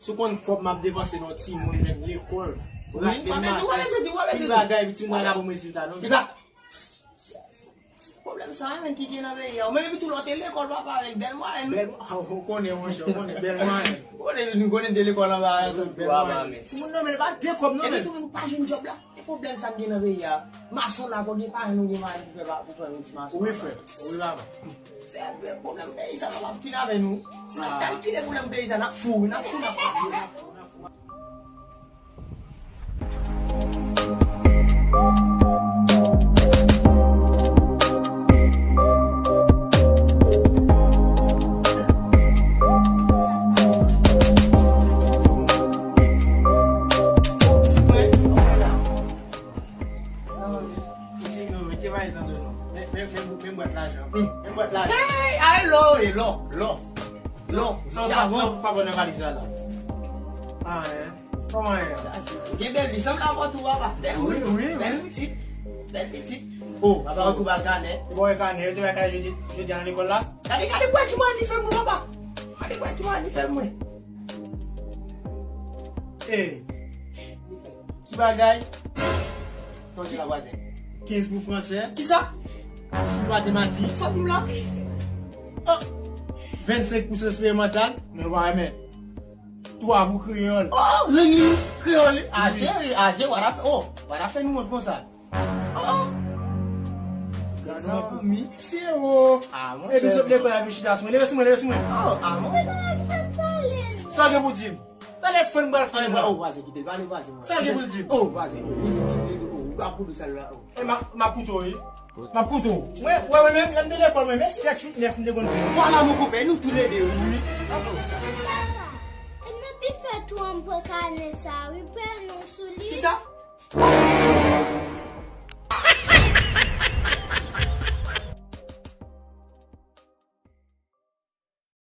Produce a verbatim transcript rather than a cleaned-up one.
Si w konn kòb m ap depanse nan timoun menm lekòl. Wi, w ap bezwen, w ap bezwen di, w ap bezwen di. Bagay, timoun la bon rezilta non. Li pa Pwoblèm sa a menm ki gen nan peyi a. Ou menm epi tou lè w te lekòl papa avèk bèl mwayèn. Bèl, ah, ou konnen monchè, ou konnen bèl mwayèn. Ou konnen nou konnen de lekòl anba a sa bèl mwayèn. Timoun nan men pa de kòb non. Epi tou nou pa jwenn djòb la. E pwoblèm sa n gen nan peyi a. Mason la pou gen paran nou gen mari pou fè pou fè yon ti mason. Wi frè, wi papa. Se vre pwoblèm peyi sa n ap fin avè nou. Si n ap kalkile pwoblèm peyi sa n ap fou, n ap fou, n ap fou, n ap fou. Hey, ay, lò, e lò, lò. Lò. Sa w pa, sa w pa pran nan valiz la, la? Ah, en. Kòman e? Gen bèl li sanble avè w tou papa. Bèl wi, wi, bèl pitit. Bèl pitit. Oh, papa w tou bal kanè. Bon, e kanè, yo te bay kanè jodi, jodi a nan lekòl la. Gade, gade pwèt ki mwen li fè mwen papa. Gade pwèt ki mwen li fè mwen. Eh. Ki bagay? Sa w di la vwazen? Kenz pou fransè. Kisa? Dis pou matematik. Sa w di m la? Oh. Vennsenk pou syans eksperimantal. Men w pa renmen. Twa pou kreyòl. Oh, lang li, kreyòl. Aje, aje, w a fè, oh, w a fè nou wont konsa. Oh. Gade yon kou mi. Sero. Ah, mon chè. Epi sot lekòl a vin chita sou mwen. Leve sou mwen, leve sou mwen. Oh, ah, mon chè. Sa w gen pou di m? Talè fè n pral fè la. Oh, vwazen, kite l pale, vwazen. Sa l gen pou l di m? Oh, vwazen. Li di, li di, li di, oh, ou ka koute sa la, oh. E m ap, m ap koute w, wi. M ap koute w. Mwen, wè, mwen menm, lè m te lekòl, mwen, men sèt, uit, nèf, m te konn fè. Vwala, mon konpè, nou toulede, wi. Papa, e nan bifè tou an m pran kanè sa, wi, pè non sou li. Kisa?